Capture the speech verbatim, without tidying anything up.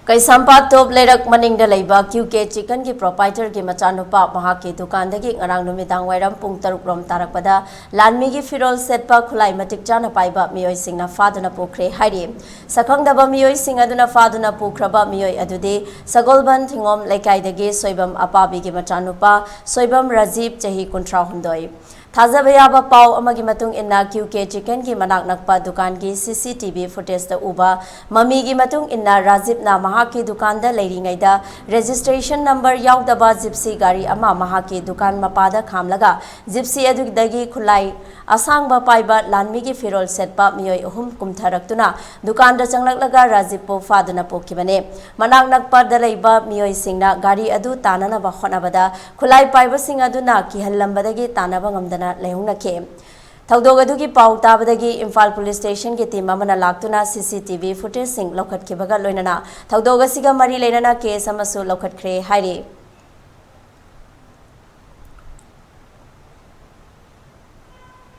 ꯀꯩꯁꯥꯝꯄꯥꯠ ꯇꯣꯞ ꯂꯩꯔꯛ ꯃꯅꯤꯡꯗ ꯂꯩꯕ ꯀ꯭ꯌꯨ ꯀꯦ ꯆꯤꯀꯟꯒꯤ ꯄ꯭ꯔꯣꯄꯥꯏꯇꯔꯒꯤ ꯃꯆꯥꯅꯨꯄꯥ ꯃꯍꯥꯛꯀꯤ ꯗꯨꯀꯥꯟꯗꯒꯤ ꯉꯔꯥꯡ ꯅꯨꯃꯤꯗꯥꯡ ꯋꯥꯏꯔꯝ ꯄꯨꯡ ꯇꯔꯨꯛ ꯔꯣꯝ ꯇꯥꯔꯛꯄꯗ ꯂꯥꯟꯃꯤꯒꯤ ꯐꯤꯔꯣꯜ ꯁꯦꯠꯄ ꯈꯨꯠꯂꯥꯏ ꯃꯇꯤꯛ ꯆꯥꯅ ꯄꯥꯏꯕ ꯃꯤꯑꯣꯏꯁꯤꯡꯅ ꯐꯥꯗꯨꯅ ꯄꯨꯈ꯭ꯔꯦ ꯍꯥꯏꯔꯤ꯫ ꯁꯛꯈꯪꯗꯕ ꯃꯤꯑꯣꯏꯁꯤꯡ ꯑꯗꯨꯅ ꯐꯥꯗꯨꯅ ꯄꯨꯈ꯭ꯔꯕ ꯃꯤꯑꯣꯏ ꯑꯗꯨꯗꯤ ꯁꯒꯣꯜꯕꯟ ꯊꯤꯉꯣꯝ ꯂꯩꯀꯥꯏꯗꯒꯤ ꯁꯣꯏꯕꯝ ꯑꯄꯥꯕꯤꯒꯤ ꯃꯆꯥꯅꯨꯄꯥ ꯁꯣꯏꯕꯝ ꯔꯥꯖꯤꯞ, ꯆꯍꯤ ꯀꯨꯟꯊ꯭ꯔꯥ ꯍꯨꯝꯗꯣꯏ꯫ ꯊꯥꯖꯕ ꯌꯥꯕ ꯄꯥꯎ ꯑꯃꯒꯤ ꯃꯇꯨꯡ ꯏꯟꯅ, ꯀ꯭ꯌꯨ ꯀꯦ ꯆꯤꯀꯟꯒꯤ ꯃꯅꯥꯛ ꯅꯛꯄ ꯗꯨꯀꯥꯟꯒꯤ ꯁꯤ ꯁꯤ ꯇꯤ ꯚꯤ ꯐꯨꯇꯦꯖꯇ ꯎꯕ ꯃꯃꯤꯒꯤ ꯃꯇꯨꯡ ꯏꯟꯅ, ꯔꯥꯖꯤꯞꯅ ꯃꯍꯥꯛꯀꯤ ꯗꯨꯀꯥꯟꯗ ꯂꯩꯔꯤꯉꯩꯗ ꯔꯦꯖꯤꯁꯇ꯭ꯔꯦꯁꯟ ꯅꯝꯕꯔ ꯌꯥꯎꯗꯕ ꯖꯤꯞꯁꯤ ꯒꯥꯔꯤ ꯑꯃ ꯃꯍꯥꯛꯀꯤ ꯗꯨꯀꯥꯟ ꯃꯄꯥꯗ ꯈꯥꯝꯂꯒ, ꯖꯤꯞꯁꯤ ꯑꯗꯨꯗꯒꯤ ꯈꯨꯠꯂꯥꯏ ꯑꯁꯥꯡꯕ ꯄꯥꯏꯕ ꯂꯥꯟꯃꯤꯒꯤ ꯐꯤꯔꯣꯜ ꯁꯦꯠꯄ ꯃꯤꯑꯣꯏ ꯑꯍꯨꯝ ꯀꯨꯝꯊꯔꯛꯇꯨꯅ ꯗꯨꯀꯥꯟꯗ ꯆꯪꯂꯛꯂꯒ ꯔꯥꯖꯤꯞꯄꯨ ꯐꯥꯗꯨꯅ ꯄꯨꯈꯤꯕꯅꯤ꯫ ꯃꯅꯥꯛ ꯅꯛꯄꯗ ꯂꯩꯕ ꯃꯤꯑꯣꯏꯁꯤꯡꯅ ꯒꯥꯔꯤ ꯑꯗꯨ ꯇꯥꯅꯅꯕ ꯍꯣꯠꯅꯕꯗ, ꯈꯨꯠꯂꯥꯏ ꯄꯥꯏꯕꯁꯤꯡ ꯑꯗꯨꯅ ꯀꯤꯍꯜꯂꯝꯕꯗꯒꯤ ꯇꯥꯅꯕ ꯉꯝꯗꯅ ꯂꯩꯍꯧꯅꯈꯤ꯫ ꯊꯧꯗꯣꯛ ꯑꯗꯨꯒꯤ ꯄꯥꯎ ꯇꯥꯕꯗꯒꯤ ꯏꯝꯐꯥꯜ ꯄꯨꯂꯤꯁ ꯁ꯭ꯇꯦꯁꯟꯒꯤ ꯇꯤꯝ ꯑꯃꯅ ꯂꯥꯛꯇꯨꯅ ꯁꯤ ꯁꯤ ꯇꯤ ꯚꯤ ꯐꯨꯇꯦꯖꯁꯤꯡ ꯂꯧꯈꯠꯈꯤꯕꯒ ꯂꯣꯏꯅꯅ ꯊꯧꯗꯣꯛ ꯑꯁꯤꯒ ꯃꯔꯤ ꯂꯩꯅꯅ ꯀꯦꯁ ꯑꯃꯁꯨ ꯂꯧꯈꯠꯈ꯭ꯔꯦ ꯍꯥꯏꯔꯤ꯫